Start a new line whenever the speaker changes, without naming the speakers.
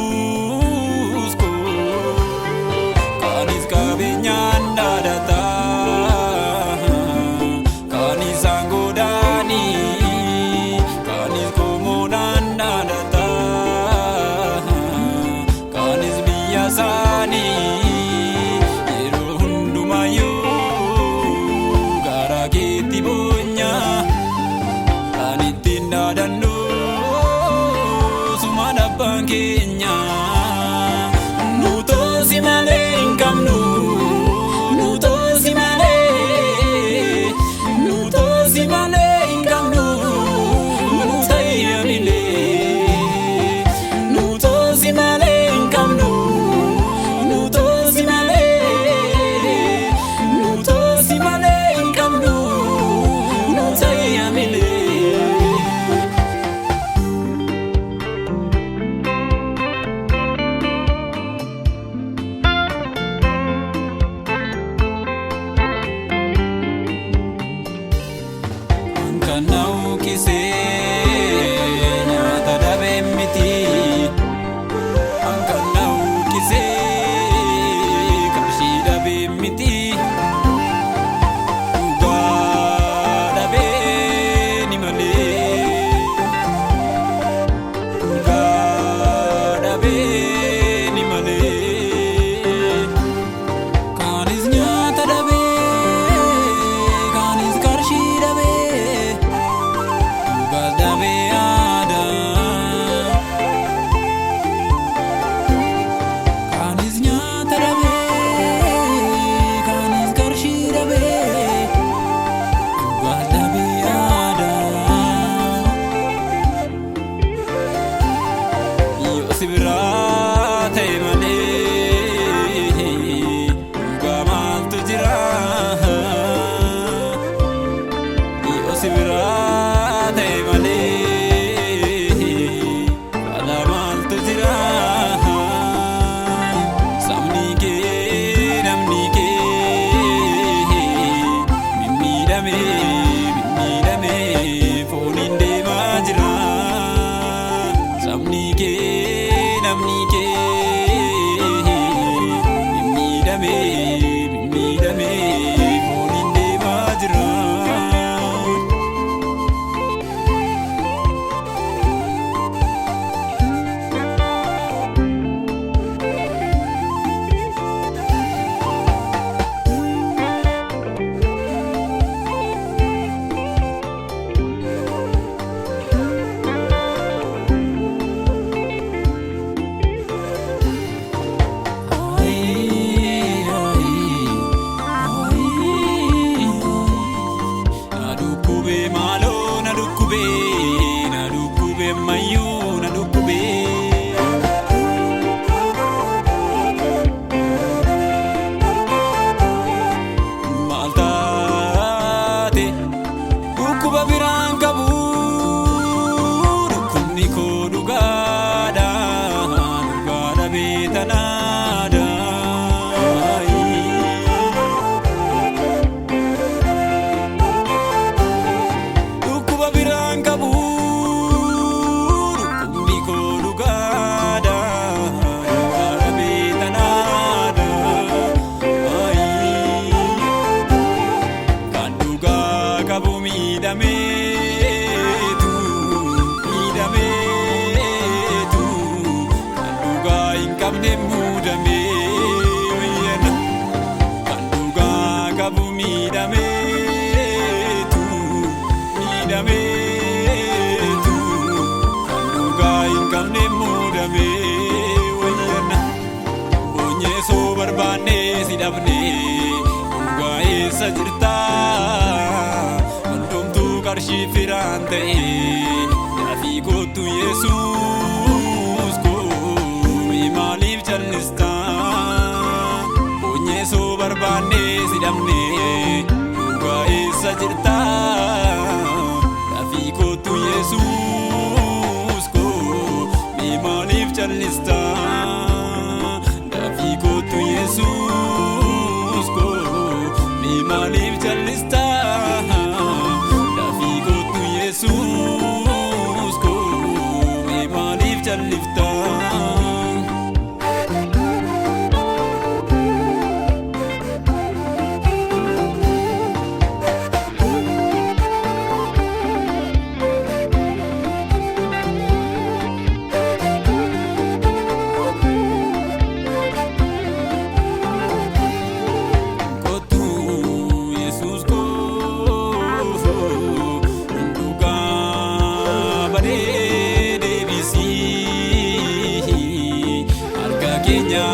Yesuus koo kanis qabeenyaan dhaadata kanis aangoodhaani kanis qomoodhaan dhaadata kanis biyya isaanii yeroo hundumayyuu gara keetti boonyaa. Kan ittiin dhaadannu sumaan abbaan keenya. Nu toosi malee hin qabnu. Nu toosi malee. Nu toosi malee hin qabnu. Nu tayyamilee. Nu toosi malee hin qabnu. Nu toosi malee. Nu toosi malee hin qabnu. Nu tayyamilee. Kan na uwwisee nyaata dhabee miti. Kan na uwwisee qarshii dhabee miti. Dhugaa dhabee ni malee. Dhugaa dhabee ni malee. Kaanis nyaata dhabee, kaanis qarshii dhabee, dhugaas dhabee aadaa. Kaanis nyaata dhabee, kaanis qarshii dhabee, dhugaas dhabee aadaa. Yoo si biraa ta'e malee dhugaa maaltu jira? Yoo si biraa ta'e malee fala maaltu jira? Sabni kee namni kee mimmiidhamee mimmiidhamee fooniin deemaa jira. Sabni kee namni kee mimmiidhamee mimmiidhamee fooniin deemaa jira. Na dhukkubee maaloo na dhukkubee na dhukkubee mayyuu na dhukkubee. Maal taate dhukkuba biraan qabu dhukkubni koo dhugaadha dhugaadha beekanaadha. Dhukkuba biraan qabu dhukkubni koo dhugaadha dhugaadha beekanaadha. Kan dhugaa qabu miidhameetu miidhameetu kan dhugaa hin qabne muudamee wayyana. Kan dhugaa qabu miidhameetu miidhameetu kan dhugaa hin qabne muudamee wayyana. Boonyee soo. eessa jirta? Hundumtuu qarshii firaan ta'e, dafii kottu Yesuus koo, mee maaliif callista? Boonyee soo barbaannee si dhabne, dhugaa eessa jirta? Dafii kottu Yesuus koo, mee maaliif callista? Dafii kottu Yesuus koo, mee maaliif callista? Dafii kottu Yesuus koo, mee maaliif callifta? Kottu Yesuus koo, dhugaa badee deebisii harka keenya